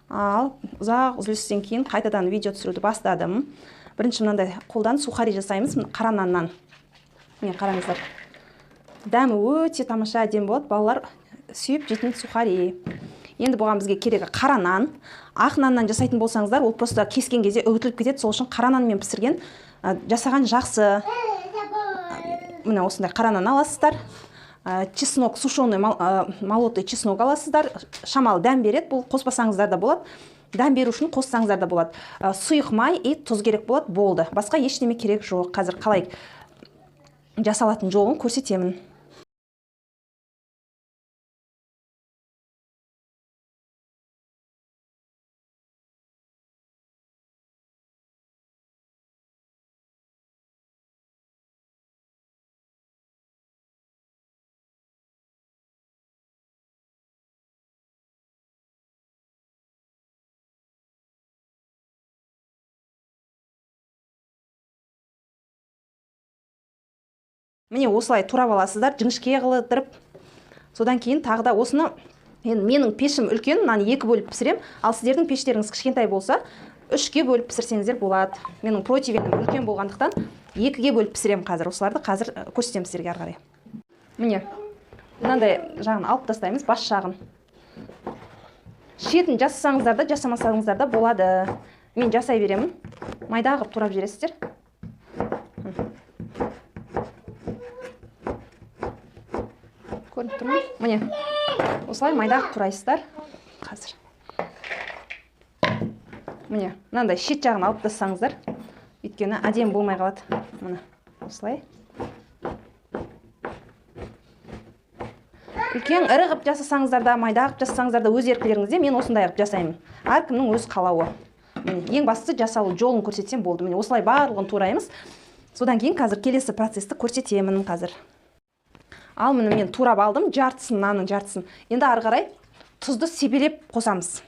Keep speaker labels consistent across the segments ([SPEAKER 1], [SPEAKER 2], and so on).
[SPEAKER 1] Ал ұзақ үзілістен кейін қайтадан видео түсіруді бастадым. Бірінші мынандай қолдан сухари жасаймыз, мына қара наннан. Міне қараңыздар. Дәмі өте тамаша, әдемі болады. Балалар сүйіп жейтін сухари. Енді бұған бізге керегі қара нан. Ақ наннан жасайтын болсаңыздар, ол просто кескен кезде үгітіліп кетеді. Сол үшін қара нанмен пісірген, жасаған жақсы. Міне осындай қара нан аласыздар. Чеснок, сушеный молотый чеснок аласыздар. Шамалы дәм береді, бұл қоспасаңыздар да болады. Дәм беру үшін қоссаңыздар да болады. Сұйық май и тұз керек болады, болды. Басқа ештеме керек жоқ. Қазір қалай жасалатын жолын көрсетемін. Міне осылай турап аласыздар, жіңішке қылдырып. Содан кейін тағы да осыны, енді менің пешім үлкен, мынаны екі бөліп пісірем, ал сіздердің пештеріңіз кішкентай болса, үшке бөліп пісірсеңіздер болады. Менің противенім үлкен болғандықтан екіге бөліп пісірем қазір. Осыларды қазір көрсетемін сіздерге ары қарай. Міне мынандай жағын алып тастаймыз, бас жағын. Шетін жасасаңыздар да, жасамасаңыздар да болады. Мен жасай беремін. Майда қылып турап жібересіздер. Көрініп тұр ма? Міне осылай майда қылып турайсыздар. Қазір. Міне мынандай шет жағын алып тастасаңыздар, өйткені әдемі болмай қалады. Міне осылай. Үлкен ірі қылып жасасаңыздар да, майда қылып жасасаңыздар да өз еркілеріңізде. Мен осындай қылып жасаймын. Әркімнің өз қалауы. Міне ең бастысы жасалу жолын көрсетсем болды. Міне осылай барлығын тураймыз. Содан кейін қазір келесі процесті көрсетемін қазір. Ал міне мен турап алдым, жартысын, нанның жартысын. Енді ары қарай тұзды себелеп қосамыз.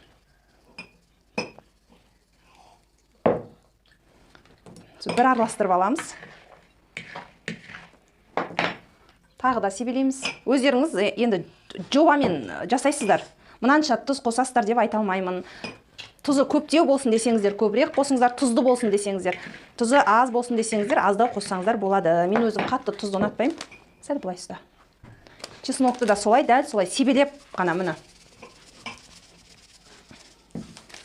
[SPEAKER 1] Бір араластырып аламыз. Тағы да себелейміз. Өздеріңіз енді жобамен жасайсыздар. Мынанша тұз қосасыздар деп айта алмаймын. Тұзы көптеу болсын десеңіздер көбірек қосыңыздар, тұзды болсын десеңіздер, тұзы аз болсын десеңіздер аздау қоссаңыздар болады. Мен өзім қатты тұзды ұнатпаймын. Сәл былай ұста. Чеснокты да солай, дәл солай себелеп қана міне.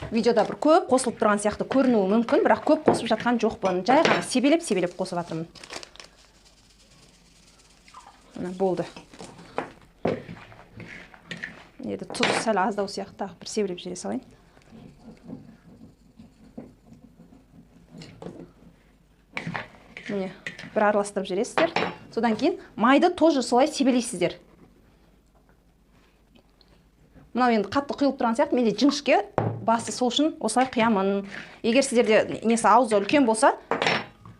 [SPEAKER 1] Видеода бір көп қосылып тұрған сияқты көрінуі мүмкін, бірақ көп қосып жатқан жоқпын. Жай ғана себелеп-себелеп қосып жатырмын. Міне болды. Енді тұз сәл аздау сияқты, тағы бір себелеп жібере салайын. Міне бір араластырып жібересіздер. Содан кейін майды тоже солай себелейсіздер. Мынау енді қатты құйылып тұрған сияқты, менде жіңішке басы, сол үшін осылай құямын. Егер сіздерде несі аузы үлкен болса,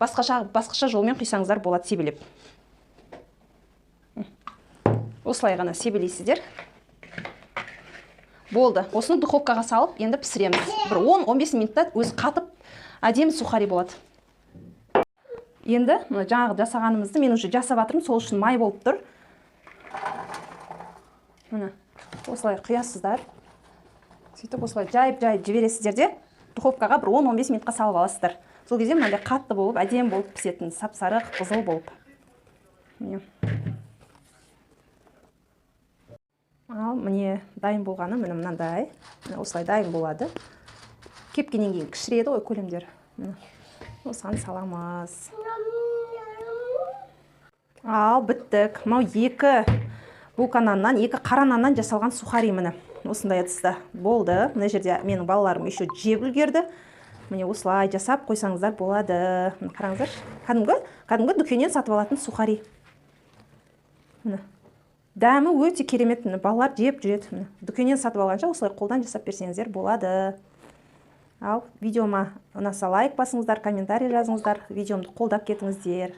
[SPEAKER 1] басқаша жолмен құйсаңыздар болады себелеп. Осылай ғана себелейсіздер. Болды. Осыны духовкаға салып, енді пісіреміз. Бір 10-15 минутта өзі қатып, әдемі сухари болады. Енді мына жаңағы жасағанымызды мен уже жасап жатырмын, сол үшін май болып тұр. Міне осылай құясыздар. Сөйтіп осылай жайып-жайып жібересіздер де, духовкаға бір 10-15 минутқа салып аласыздар. Сол кезде мынандай қатты болып, әдемі болып пісетін, сап-сары, қызыл болып. Міне. Ал міне дайын болғаны міне мынандай. Міне осылай дайын болады. Кепкеннен кейін кішіреді ғой көлемдері. Міне. Осыған саламыз. Ал біттік. Мынау екі булка наннан, екі қара наннан жасалған сухари міне. Осындай ыдыста болды. Мына жерде менің балаларым еще жеп үлгерді. Міне осылай жасап қойсаңыздар болады. Міне қараңыздаршы. Кәдімгі дүкеннен сатып алатын сухари. Міне. Дәмі өте керемет. Міне балалар жеп жүреді. Міне дүкеннен сатып алғанша осылай қолдан жасап берсеңіздер болады. Ал видеома ұнаса лайк басыңыздар, комментарий жазыңыздар, видеомды қолдап кетіңіздер.